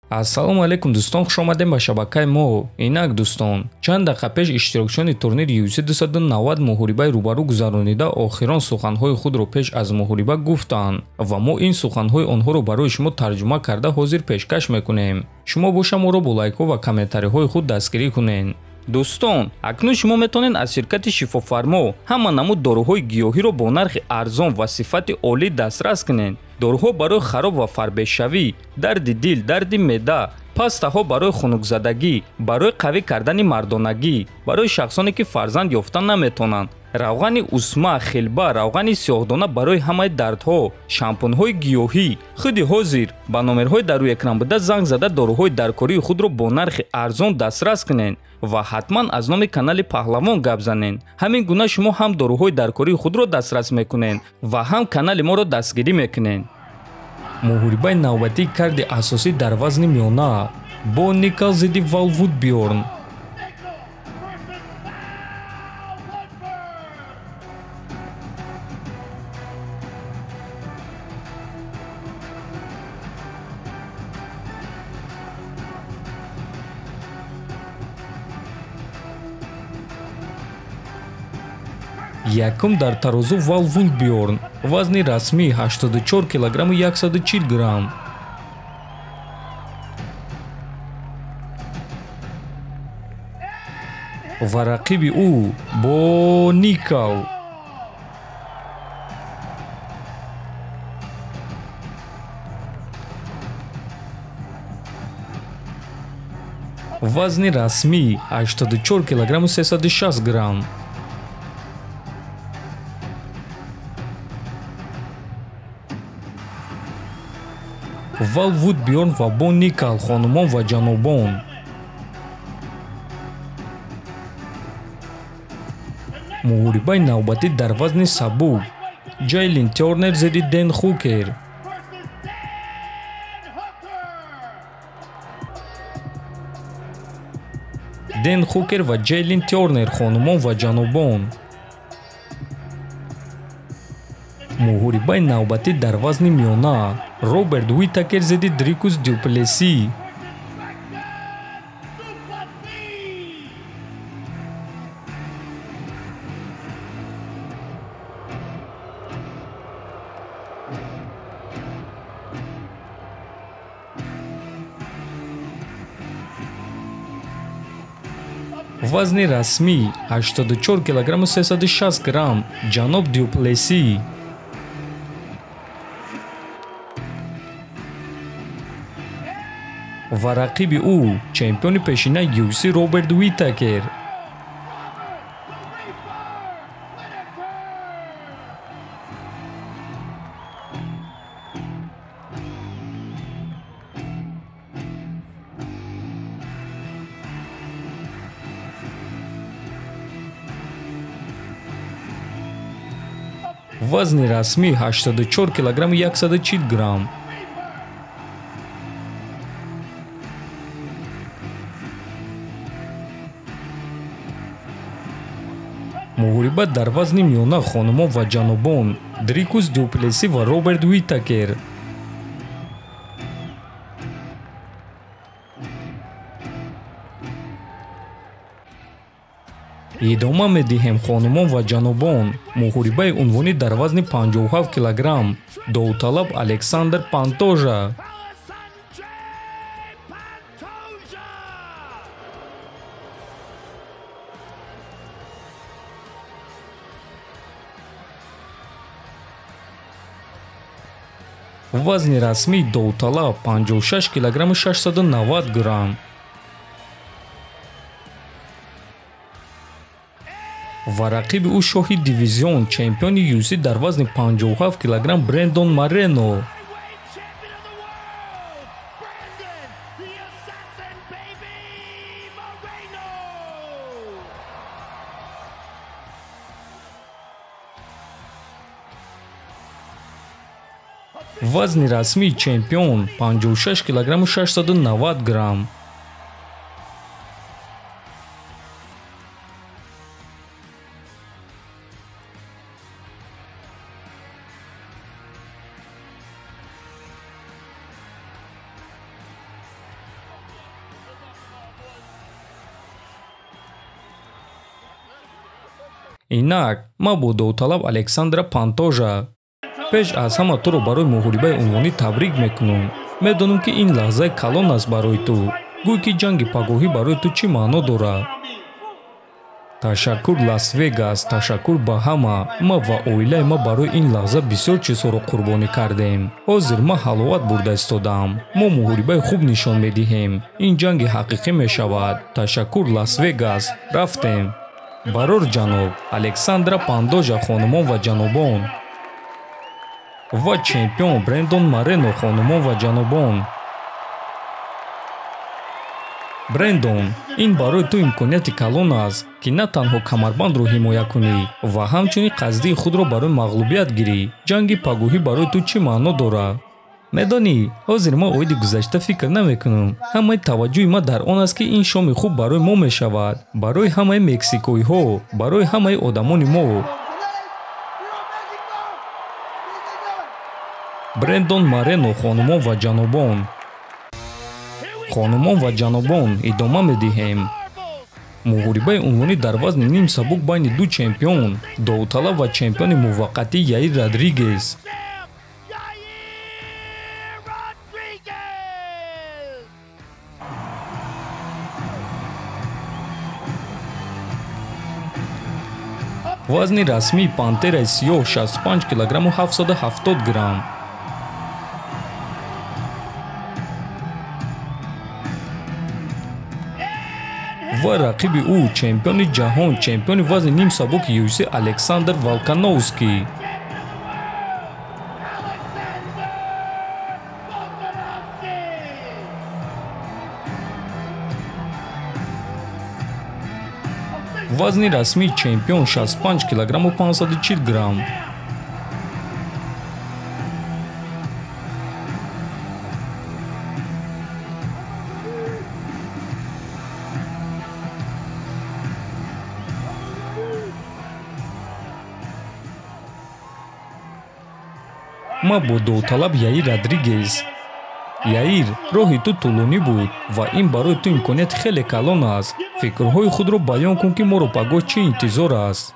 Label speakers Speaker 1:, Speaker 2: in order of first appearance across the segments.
Speaker 1: Ассалому алайкум дӯстон, хуш омадем ба шабакаи мо. Инак дӯстон, чанд дақиқа пеш иштирокчиёни турнири UFC 290 муҳорибаи рӯбарӯ гузаронида охирон суханҳои худро пеш аз муҳориба гуфтанд ва мо ин суханҳои онҳоро барои шумо тарҷума карда ҳозир пешкаш мекунем. Шумо боша моро бо лайкҳо ва комментариҳои худ дастгирӣ кунед. Дӯстон, акнун шумо метавонед аз ширкати Шифофармо ҳама намуд доруҳои гиёҳиро бо нархи арзон ва сифати олӣ дастрас кунед. Доруҳо барои хароб ва фарбешавӣ, дарди дил, дарди меъда, пастаҳо барои хунукзадагӣ, барои қавӣ кардани мардонагӣ, барои шахсоне ки фарзанд ёфта наметавонанд, равғани усма, хилба, равғани сиёҳдона барои ҳамаи дардҳо, шампунҳои гиёҳӣ. Худи ҳозир ба номерҳои дар рӯи экран буда занг зада доруҳои даркории худро бо нархи арзон дастрас кунед ва ҳатман аз номи канали Паҳлавон гап занед. Ҳамин гуна шумо ҳам доруҳои даркории худро дастрас мекунед ва ҳам канали моро дастгирӣ мекунед. Муҳорибаи навбатии карди асосӣ дар вазни миёна Бо Никал зидди Вал Вудбёрн. Якум дар тарозу Вал Вудбёрн, вазни расмӣ 84 килограмму 140 грамм. Ва рақиби ӯ Бо Никал. Вазни расмӣ 84 килограмму 360 грамм. Вал Вудбёрн ва Бо Никал, хонумон ва ҷанобон. Муҳорибаи навбатӣ дар вазни сабук Ҷайлин Тёрнер зидди Дэн Хукер. Дэн Хукер ва Ҷайлин Тёрнер, хонумон ва ҷанобон. Муҳорибаи навбатӣ дар вазни миёна Роберт Уитакер зидди Дрикус Дюплесси. Вазни расмӣ 84 килограмму 360 грамм, ҷаноб Дюплесси. Ва рақиби ӯ чемпиони пешинаи UFC Роберт Уитакер. Вазни расмӣ 84 килограмму 140 грамм. Муҳориба дар вазни миёна, хонумон ва ҷанобон Дрикус Дюплесси ва Роберт Уитакер. Идома медиҳем, хонумон ва ҷанобон, муҳорибаи унвонӣ дар вазни 57 килограмм довталаб Александр Пантожа. Вазни расмии довталаб 56 килограмму 690 грамм. Ва рақиби ӯ шоҳи дивизион, чемпиони UFC дар вазни 57 килограмм Брендон Морено. Вазни расмии чемпион 56 килограмму 690 грамм. Инак ман бо довталаб Александра Пантожа. Пеш аз ҳама туро барои муҳорибаи унвонӣ табрик мекунам. Медонам, ки ин лаҳзаи калон аст барои ту. Гӯй, ки ҷанги пагоҳӣ барои ту чӣ маъно дорад? Ташаккур, Лас-Вегас, ташаккур ба ҳама. Ман ва оилаи ман барои ин лаҳза бисёр чизҳоро қурбонӣ кардем. Ҳозир ман ҳаловат бурда истодаам. Мо муҳорибаи хуб нишон медиҳем. Ин ҷанги ҳақиқӣ мешавад. Ташаккур, Лас-Вегас. Рафтем. Барор ҷаноб, Александра Пантожа, хонумон ва ҷанобон. Ва чемпион Брендон Морено, хонумон ва ҷанобон. Брендон, ин барои ту имконияти калон аст, ки на танҳо камарбандро ҳимоя кунӣ ва ҳамчунин қасдии худро барои мағлубият гирӣ. Ҷанги пагоҳӣ барои ту чӣ маъно дорад? Медонӣ, ҳозир ман оиди гузашта фикр намекунам. Ҳамаи таваҷҷӯҳи ман дар он аст, ки ин шоми хуб барои мо мешавад, барои ҳамаи мексикоиҳо, барои ҳамаи одамони мо. Брендон Морено, хонумон ва ҷанобон. Хонумон ва ҷанобон, идома медиҳем. Муҳорибаи унвонӣ дар вазни ним сабук байни ду чемпион, довталаб ва чемпиони муваққатӣ Яир Родригес. Вазни расмии пантераи сиёҳ 65 килограмму 770 грамм. Ва рақиби ӯ чемпиони ҷаҳон, чемпиони вазни ним сабуки UFC Александр Волкановский. Вазни расмии чемпион 65 килограмму 540 грамм. Ман бо довталаб Яир Родригес. Яир, роҳи ту тӯлонӣ буд ва ин барои ту имконияти хеле калон аст. Фикрҳои худро баён кун, ки моро пагоҳ чӣ интизор аст.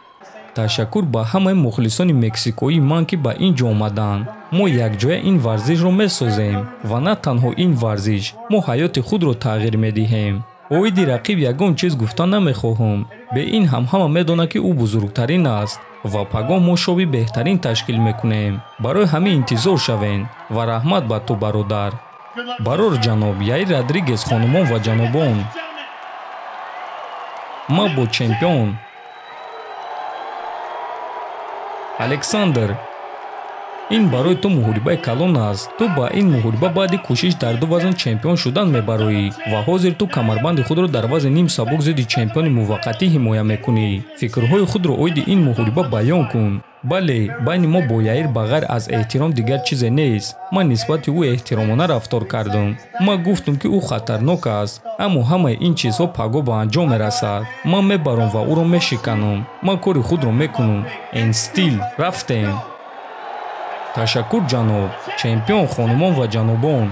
Speaker 1: Ташаккур ба ҳамаи мухлисони мексикоии ман, ки ба ин ҷо омаданд. Мо якҷоя ин варзишро месозем ва на танҳо ин варзиш, мо ҳаёти худро тағйир медиҳем. Оиди рақиб ягон чиз гуфта намехоҳам. Бе ин ҳам ҳама медонад, ки ӯ бузургтарин аст ва пагоҳ мо шови беҳтарин ташкил мекунем. Барои ҳамин интизор шавен ва раҳмат ба ту, бародар. Барор ҷаноб, Яир Родригес, хонумон ва ҷанобон. Ман бо чемпион Александр. Ин барои ту муҳорибаи калон аст. Ту ба ин муҳориба баъди кӯшиш дар ду вазн чемпион шудан мебароӣ ва ҳозир ту камарбанди худро дар вазни ним сабук зидди чемпиони муваққатӣ ҳимоя мекунӣ. Фикрҳои худро оиди ин муҳориба баён кун. Бале, байни мо бо Яир ба ғайр аз эҳтиром дигар чизе нест. Ман нисбати ӯ эҳтиромона рафтор кардам. Ман гуфтам, ки ӯ хатарнок аст, аммо ҳамаи ин чизҳо пагоҳ ба анҷом мерасад. Ман мебарам ва ӯро мешиканам. Ман кори худро мекунам. Энстил, рафтем. Ташаккур ҷаноб, чемпион, хонумон ва ҷанобон.